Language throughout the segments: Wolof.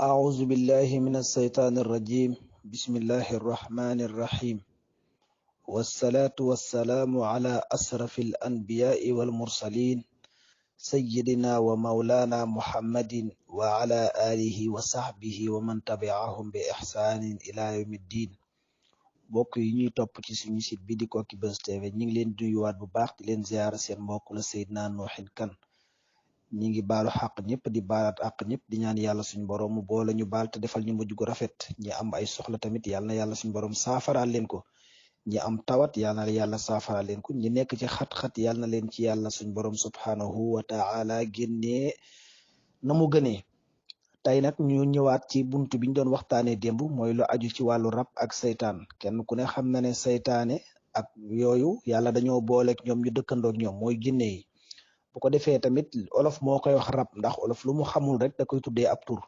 أعوذ بالله من الشيطان الرجيم. بسم الله الرحمن الرحيم، والصلاة والسلام على أشرف الأنبياء والمرسلين سيدنا ومولانا محمد وعلى آله وصحبه ومن تبعهم بإحسان إلى يوم الدين. mbokk yi ñuy topp ci suñu site bi di Koki Buzz TV ñu ngi leen di nuyuwaat bu baax di leen ziyaara seen mbokk la Seydina Noohin Kane. ñi ngi baalu xaq ñëpp di baalaat àq ñëpp di ñaan yàlla suñu borom mu boole ñu baal te defal ñu mujj gu rafet. ñi am ay soxla tamit yàlla na yàlla suñu borom saafaraal leen ko. ñi am tawat yàlla na yàlla saafaraal leen ko. ñi nekk ci xat-xat yàlla na leen ci yàlla suñu borom subhanahu wa taala génnee na mu gënee. tey nag ñu ñëwaat ci buntu bi ñu doon waxtaanee démb mooy lu aju ci wàllu rab ak saytaan. kenn ku ne xam na ne saytaane ak yooyu yàlla dañoo booleeg ñoom ñu dëkkandoog ñoom mooy jinne yi. bu ko defee tamit olof moo koy wax rab ndax olof lu mu xamul rek da koy tuddee ab tur.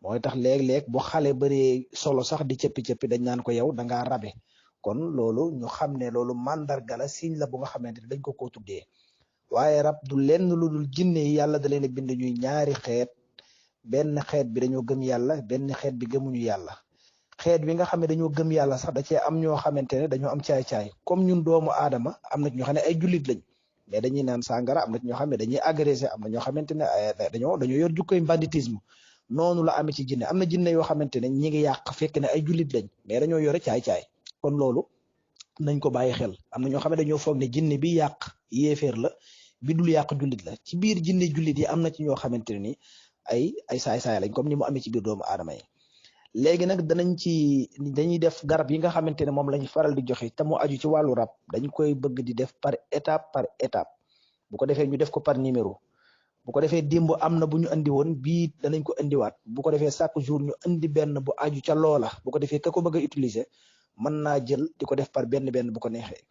mooy tax léeg-léeg bu xale bëree solo sax di cëppi-cëppi dañ naan ko yow da ngaa rabe. kon loolu ñu xam ne loolu mandarga la signe la bu nga xamante ne dañ ko tuddee. waaye rab du lenn lu dul jinne yi yàlla da leen a bind ñuy ñaari xeet. benn xeet bi dañoo gëm yàlla benn xeet bi gëmuñu yàlla. xeet bi nga xam ne dañoo gëm yàlla sax da cee am ñoo xamante ne dañoo am caay-caay comme ñun doomu aadama am na ñoo xam ne ay jullit lañ mais dañuy naan sàngara. am na ñoo xam ne dañuy agressé am na ñoo xamante ne dañoo yor jukkoy banditisme. noonu la amee ci jinne am na jinne yoo xamante ne ñi ngi yàq fekk ne ay jullit lañ mais dañoo yore caay-caay. kon loolu nañ ko bàyyi xel. am na ñoo xam ne dañoo foog ne jinne bi yàq yéeféer la bi dul yàq jullit la. ci biir jinne jullit yi am na ci ñoo xamante ne ni ay saay-saay lañ comme ni mu amee ci biir doomu aadama yi. léegi nag dañuy def garab yi nga xamante ne moom lañ faral di joxe te mu aju ci wàllu rab dañ koy bëgg di def par étape. bu ko defee ñu def ko par numéro. bu ko defee démb am na bu ñu andi woon bii danañ ko indiwaat. bu ko defee chaque jour ñu indi benn bu aju ca loola. bu ko defee ka ko bëgg a utiliser mën naa jël di ko def par benn bu ko neexee.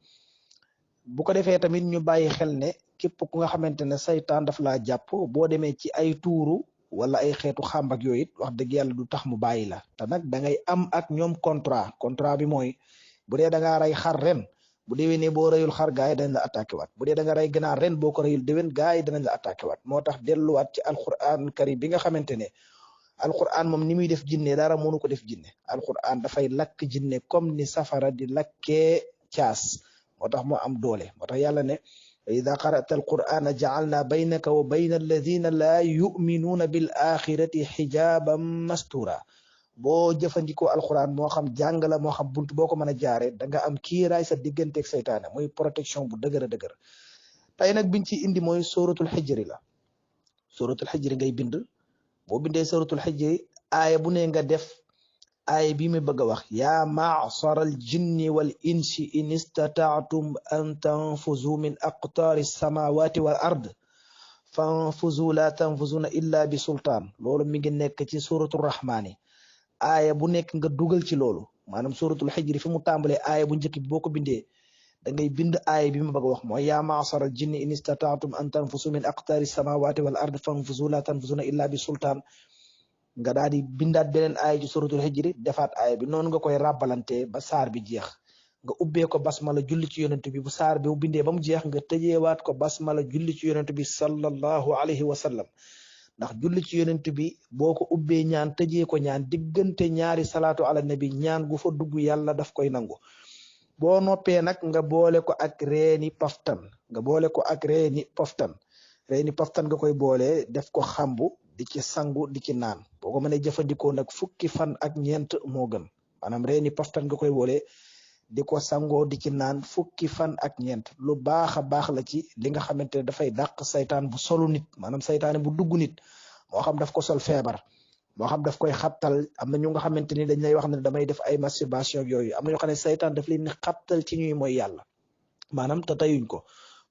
bu ko defee tamit ñu bàyyi xel ne képp ku nga xamante ne saytaan daf laa jàpp boo demee ci ay tuuru wala ay xeetu xàmbak yooyu it wax dëgg yàlla du tax mu bàyyi la. te nag da ngay am ak ñoom contrat bi mooy bu dee da ngaa rey xar ren bu déwénee boo reyul xar gaa yi dañ la attaqué waat. bu dee da nga rey ganaar ren boo ko reyul déwén gaa yi danañ la attaqué waat. moo tax delluwaat ci alquran karim bi nga xamante ne alquran moom ni muy def jinne dara mënu ko def jinne. alquran dafay lakk jinne comme ni safara di lakkee caas. moo tax moo am doole. moo tax yàlla ne ida qara'ta alqur'ana ja'alna baynaka wa bayna alladina laa yuminuuna bil axirati xijaban mastura. boo jëfandikoo alquran moo xam jàng la moo xam bunt boo ko mën a jaaree da nga am kiiraay sa digganteeg saytaane muy protection bu dëgër a dëgër. tey nag biñ ci indi mooy suratul xijri la. suratul xijri ngay bind. boo bindee suratul xijri aaya bu ne nga def aaya bi muy bëgg a wax yaa maasara al jinni wal insi in istataatum an tanfuzu min aqtaari samawati wal ard fanfuzu la tanfuzuna illa bi sultaan. loolu mi ngi nekk ci suratul rahmaani. aaya bu nekk nga dugal ci loolu maanaam suratul xijri fi mu tàmbalee aaya bu njëkk bi boo ko bindee da ngay bind aaya bi mu bëgg a wax mooy yaa maasara al jinni in istataatum an tanfuzu min aqtaari samawati wal ard fanfuzu la tanfuzuna illa bi sultaan. nga daal di bindaat beneen aaya ci suratul xijri defaat aaya bi noonu nga koy ràbbalante ba saar bi jeex. nga ubbee ko basmala julli ci yonent bi bu saar bi bu bindee ba mu jeex nga tëjeewaat ko basmala julli ci yonent bi sallallahu alayhi wa sallam. ndax julli ci yonent bi boo ko ubbee ñaan tëjee ko ñaan diggante ñaari salaatu ala nabi ñaan gu fa dugg yàlla daf koy nangu. boo noppee nag nga boole ko ak reeni paftan reeni paftan nga koy boole def ko xambu di ci sangu di ci naan. boo ko mënee jëfandikoo nag fukki fan ak ñeent moo gën. maanaam reeni paftan nga koy boole di ko sangoo di ci naan fukki fan ak ñeent. lu baax a baax la ci li nga xamante ne dafay dàq saytaan bu solu nit maanaam saytaane bu dugg nit moo xam daf ko sol feebar moo xam daf koy xabtal. am na ñu nga xamante ni dañ lay wax ne damay def ay masturbation ak yooyu. am na ñoo xam ne saytaan daf leen ni xabtal ci ñuy mooy yàlla maanaam te tayuñ ko.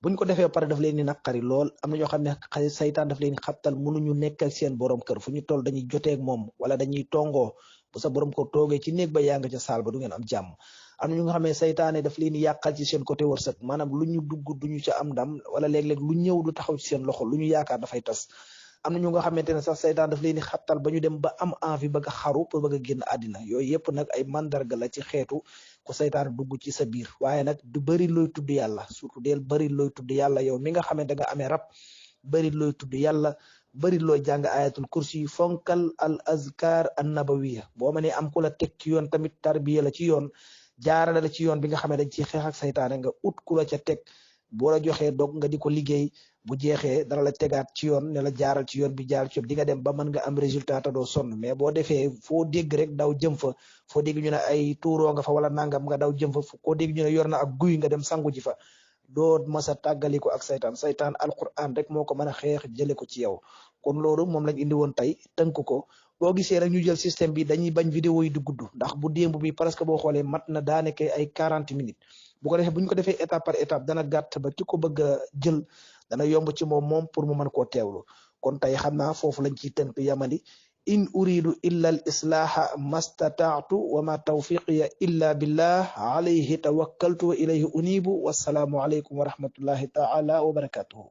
buñ ko defee pare daf leen ni naqari lool. am na ñoo xam ne saytaan daf leen xabtal mënuñu nekk ak seen borom kër fu ñu toll dañuy joteeg moom wala dañuy tongoo bu sa borom ko toogee ci néeg ba yaa nga ca saal ba du ngeen am jàmm. am na ñu nga xam ne saytaane daf leen yàqal ci seen côté wërsëg maanaam lu ñu dugg duñu ca am ndam wala léeg-léeg lu ñëw du taxaw ci seen loxo lu ñu yaakaar dafay tas. am na ñu nga xamante ne sax saytaan daf leen xabtal ba ñu dem ba am envie bëgg a xaru pour bëgg a génn àddina. yooyu yëpp nag ay mandarga la ci xeetu ku saytaan dugg ci sa biir. waaye nag du bëri looy tudd yàlla surtout del bëri looy tudd yàlla yow mi nga xamante nga amee rab bëri looy tudd yàlla bari looy jàng ayatul kursi fonkal al azkar an nabawiya boo ma ne am ku la teg ci yoon tamit tarbiya la ci yoon jaarale la ci yoon bi nga xam ne dañ ci xeex ak saytaane nga ut ku la ca teg boo la joxee dog nga di ko liggéey bu jeexee dana la tegaat ci yoon ne la jaaral ci yoon bi jaaral ci yoon di nga dem ba mën nga am résultat te doo sonn mais boo defee foo dégg rek daw jëm fa foo dégg ñu ne ay tuuroo nga fa wala nangam nga daw jëm fa koo dégg ñu ne yor na ak guy nga dem sangu ji fa doo masa tàggali ko ak saytaan alquran rek moo ko mën a xeex jële ko ci yow kon loolu moom lañ indi woon tey tënk ko boo gisee rek ñu jël système bi dañuy bañ vidéo yi di gudd ndax bu démb bi presque boo xoolee mat na daanaka ay 40 minutes bu ko defee bu ñu ko defee étape par étape dana gàtt ba ki ko bëgg a jël dana yomb ci moom pour mu mën koo teewlu kon tey xam naa foofu lañ ciy tënk yamandi in uridu illa al islaha mastataatu wa ma tawfiqiya illa billah alayhi tawakkaltu wa ilayhi unibu wassalaamu alaykum wa rahmatullahi taala wa barakatuhu